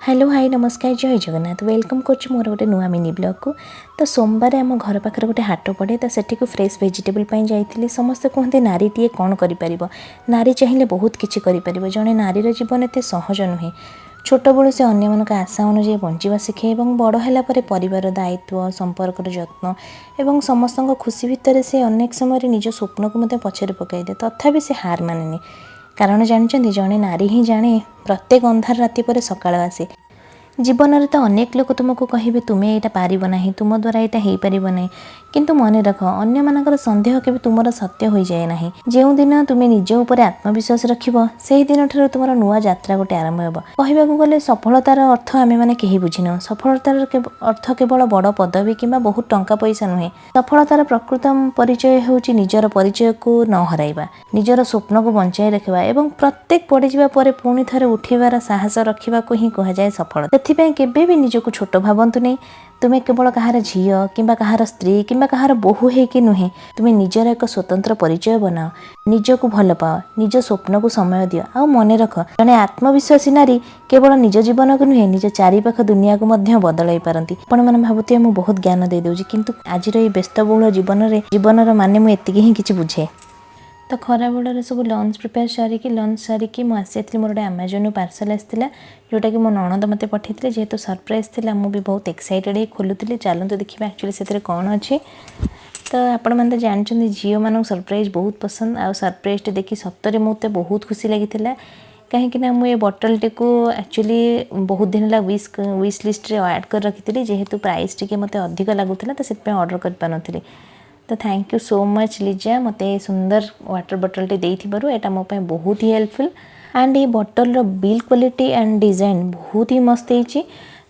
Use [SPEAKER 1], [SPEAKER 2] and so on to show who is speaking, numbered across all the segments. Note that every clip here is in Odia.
[SPEAKER 1] ହ୍ୟାଲୋ, ହାଇ, ନମସ୍କାର, ଜୟ ଜଗନ୍ନାଥ। Welcome କରୁଛି ମୋର ଗୋଟେ ନୂଆ ମିନି ବ୍ଲଗ୍କୁ। ତ ସୋମବାର ଆମ ଘର ପାଖରେ ଗୋଟେ ହାଟ ପଡ଼େ, ତ ସେଠିକୁ ଫ୍ରେଶ୍ ଭେଜିଟେବଲ୍ ପାଇଁ ଯାଇଥିଲି। ସମସ୍ତେ କୁହନ୍ତି, ନାରୀଟିଏ କ'ଣ କରିପାରିବ? ନାରୀ ଚାହିଁଲେ ବହୁତ କିଛି କରିପାରିବ। ଜଣେ ନାରୀର ଜୀବନ ଏତେ ସହଜ ନୁହେଁ। ଛୋଟବେଳୁ ସେ ଅନ୍ୟମାନଙ୍କ ଆଶା ଅନୁଯାୟୀ ବଞ୍ଚିବା ଶିଖେ ଏବଂ ବଡ଼ ହେଲା ପରେ ପରିବାର ଦାୟିତ୍ୱ, ସମ୍ପର୍କର ଯତ୍ନ ଏବଂ ସମସ୍ତଙ୍କ ଖୁସି ଭିତରେ ସେ ଅନେକ ସମୟରେ ନିଜ ସ୍ୱପ୍ନକୁ ମଧ୍ୟ ପଛରେ ପକାଇଦିଏ। ତଥାପି ସେ ହାର ମାନେନି। କାରଣ ଜାଣିଛନ୍ତି, ଜଣେ ନାରୀ ହିଁ ଜାଣେ, ପ୍ରତ୍ୟେକ ଅନ୍ଧାର ରାତି ପରେ ସକାଳ ଆସେ। ଜୀବନରେ ତ ଅନେକ ଲୋକ ତୁମକୁ କହିବେ, ତୁମେ ଏଇଟା ପାରିବ ନାହିଁ, ତୁମ ଦ୍ୱାରା ଏଇଟା ହେଇପାରିବ ନାହିଁ। କିନ୍ତୁ ମନେ ରଖ, ଅନ୍ୟମାନଙ୍କର ସନ୍ଦେହ କେବେ ତୁମର ସତ୍ୟ ହୋଇଯାଏ ନାହିଁ। ଯେଉଁଦିନ ତୁମେ ନିଜ ଉପରେ ଆତ୍ମବିଶ୍ୱାସ ରଖିବ, ସେହି ଦିନଠାରୁ ତୁମର ନୂଆ ଯାତ୍ରା ଗୋଟେ ଆରମ୍ଭ ହେବ। କହିବାକୁ ଗଲେ ସଫଳତାର ଅର୍ଥ ଆମେମାନେ କେହି ବୁଝିନାହୁଁ। ସଫଳତାର ଅର୍ଥ କେବଳ ବଡ଼ ପଦବୀ କିମ୍ବା ବହୁତ ଟଙ୍କା ପଇସା ନୁହେଁ। ସଫଳତାର ପ୍ରକୃତ ପରିଚୟ ହେଉଛି ନିଜର ପରିଚୟକୁ ନ ହରାଇବା, ନିଜର ସ୍ୱପ୍ନକୁ ବଞ୍ଚାଇ ରଖିବା ଏବଂ ପ୍ରତ୍ୟେକ ପଡ଼ିଯିବା ପରେ ପୁଣି ଥରେ ଉଠିବାର ସାହସ ରଖିବାକୁ ହିଁ କୁହାଯାଏ ସଫଳତା। ସେଥିପାଇଁ କେବେ ବି ନିଜକୁ ଛୋଟ ଭାବନ୍ତୁ ନାହିଁ। ତୁମେ କେବଳ କାହାର ଝିଅ କିମ୍ବା କାହାର ସ୍ତ୍ରୀ କିମ୍ବା କାହାର ବୋହୂ ହେଇକି ନୁହେଁ, ତୁମେ ନିଜର ଏକ ସ୍ୱତନ୍ତ୍ର ପରିଚୟ ବନାଅ। ନିଜକୁ ଭଲ ପାଅ, ନିଜ ସ୍ୱପ୍ନକୁ ସମୟ ଦିଅ ଆଉ ମନେ ରଖ, ଜଣେ ଆତ୍ମବିଶ୍ୱାସୀ ନାରୀ କେବଳ ନିଜ ଜୀବନକୁ ନୁହେଁ, ନିଜ ଚାରିପାଖ ଦୁନିଆକୁ ମଧ୍ୟ ବଦଳାଇ ପାରନ୍ତି। ଆପଣମାନେ ଭାବୁଥିବେ ମୁଁ ବହୁତ ଜ୍ଞାନ ଦେଇଦେଉଛି, କିନ୍ତୁ ଆଜିର ଏଇ ବ୍ୟସ୍ତବହୁଳ ଜୀବନରେ ଜୀବନର ମାନେ ମୁଁ ଏତିକି ହିଁ କିଛି ବୁଝେ। ତ ଖରାବେଳରେ ସବୁ ଲଞ୍ଚ ପ୍ରିପେୟାର ସାରିକି, ଲଞ୍ଚ ସାରିକି ମୁଁ ଆସିଯାଇଥିଲି। ମୋର ଗୋଟେ ଆମାଜନରୁ ପାର୍ସଲ୍ ଆସିଥିଲା, ଯେଉଁଟାକି ମୋ ନଣନ୍ଦ ମୋତେ ପଠାଇଥିଲେ। ଯେହେତୁ ସରପ୍ରାଇଜ୍ ଥିଲା, ମୁଁ ବି ବହୁତ ଏକ୍ସାଇଟେଡ଼ ହେଇ ଖୋଲୁଥିଲି। ଚାଲନ୍ତୁ ଦେଖିବା ଆକ୍ଚୁଆଲି ସେଥିରେ କ'ଣ ଅଛି। ତ ଆପଣମାନେ ତ ଜାଣିଛନ୍ତି, ଝିଅମାନଙ୍କୁ ସରପ୍ରାଇଜ୍ ବହୁତ ପସନ୍ଦ। ଆଉ ସରପ୍ରାଇଜ୍ଟି ଦେଖି ସତରେ ମୋତେ ବହୁତ ଖୁସି ଲାଗିଥିଲା, କାହିଁକି ନା ମୁଁ ଏ ବଟଲ୍ଟିକୁ ଆକ୍ଚୁଆଲି ବହୁତ ଦିନ ହେଲା ୱିଶ୍ ଲିଷ୍ଟରେ ଆଡ଼୍ କରି ରଖିଥିଲି। ଯେହେତୁ ପ୍ରାଇସ୍ ଟିକେ ମୋତେ ଅଧିକ ଲାଗୁଥିଲା, ତ ସେଥିପାଇଁ ଅର୍ଡ଼ର କରିପାରୁନଥିଲି। ତ thank you so much Liza, ମୋତେ ଏ ସୁନ୍ଦର ୱାଟର୍ ବଟଲ୍ଟି ଦେଇଥିବାରୁ। ଏଇଟା ମୋ ପାଇଁ ବହୁତ ହି ହେଲ୍ପଫୁଲ୍। ଆଣ୍ଡ ଏଇ ବଟଲ୍ର ବିଲ୍ଡ କ୍ୱାଲିଟି ଆଣ୍ଡ ଡିଜାଇନ୍ ବହୁତ ହି ମସ୍ତ ହେଇଛି।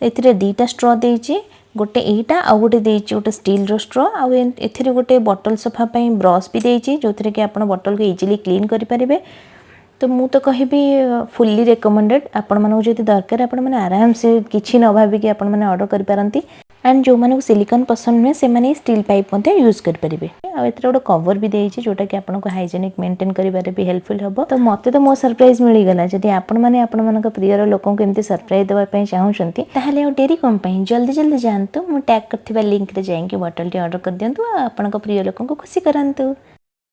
[SPEAKER 1] ଏଥିରେ ଦୁଇଟା ଷ୍ଟ୍ର ଦେଇଛି, ଗୋଟେ ଏଇଟା ଆଉ ଗୋଟେ ଦେଇଛି ଗୋଟେ ଷ୍ଟିଲ୍ର ଷ୍ଟ୍ର। ଆଉ ଏଥିରେ ଗୋଟେ ବଟଲ୍ ସଫା ପାଇଁ ବ୍ରସ୍ ବି ଦେଇଛି, ଯେଉଁଥିରେ କି ଆପଣ ବଟଲ୍କୁ ଇଜିଲି କ୍ଲିନ୍ କରିପାରିବେ। ତ ମୁଁ ତ କହିବି ଫୁଲି ରେକମେଣ୍ଡେଡ଼। ଆପଣମାନଙ୍କୁ ଯଦି ଦରକାର, ଆପଣମାନେ ଆରାମସେ କିଛି ନ ଭାବିକି ଆପଣମାନେ ଅର୍ଡ଼ର କରିପାରନ୍ତି। ଆଣ୍ଡ ଯେଉଁମାନଙ୍କୁ ସିଲିକନ୍ ପସନ୍ଦ ନୁହେଁ, ସେମାନେ ଷ୍ଟିଲ୍ ପାଇପ୍ ମଧ୍ୟ ୟୁଜ୍ କରିପାରିବେ। ଆଉ ଏଥିରେ ଗୋଟେ କଭର୍ ବି ଦେଇଛି, ଯେଉଁଟାକି ଆପଣଙ୍କୁ ହାଇଜେନିକ୍ ମେଣ୍ଟେନ୍ କରିବାରେ ବି ହେଲ୍ପଫୁଲ୍ ହେବ। ତ ମୋତେ ତ ମୋ ସରପ୍ରାଇଜ୍ ମିଳିଗଲା। ଯଦି ଆପଣମାନେ ଆପଣମାନଙ୍କ ପ୍ରିୟର ଲୋକଙ୍କୁ ଏମିତି ସରପ୍ରାଇଜ୍ ଦେବା ପାଇଁ ଚାହୁଁଛନ୍ତି, ତାହେଲେ ଆଉ ଡେରି କ'ଣ ପାଇଁ? ଜଲ୍ଦି ଜଲ୍ଦି ଯାଆନ୍ତୁ, ମୁଁ ଟ୍ୟାଗ୍ କରିଥିବା ଲିଙ୍କରେ ଯାଇକି ବଟଲ୍ଟି ଅର୍ଡ଼ର କରିଦିଅନ୍ତୁ ଆଉ ଆପଣଙ୍କ ପ୍ରିୟ ଲୋକଙ୍କୁ ଖୁସି କରାନ୍ତୁ।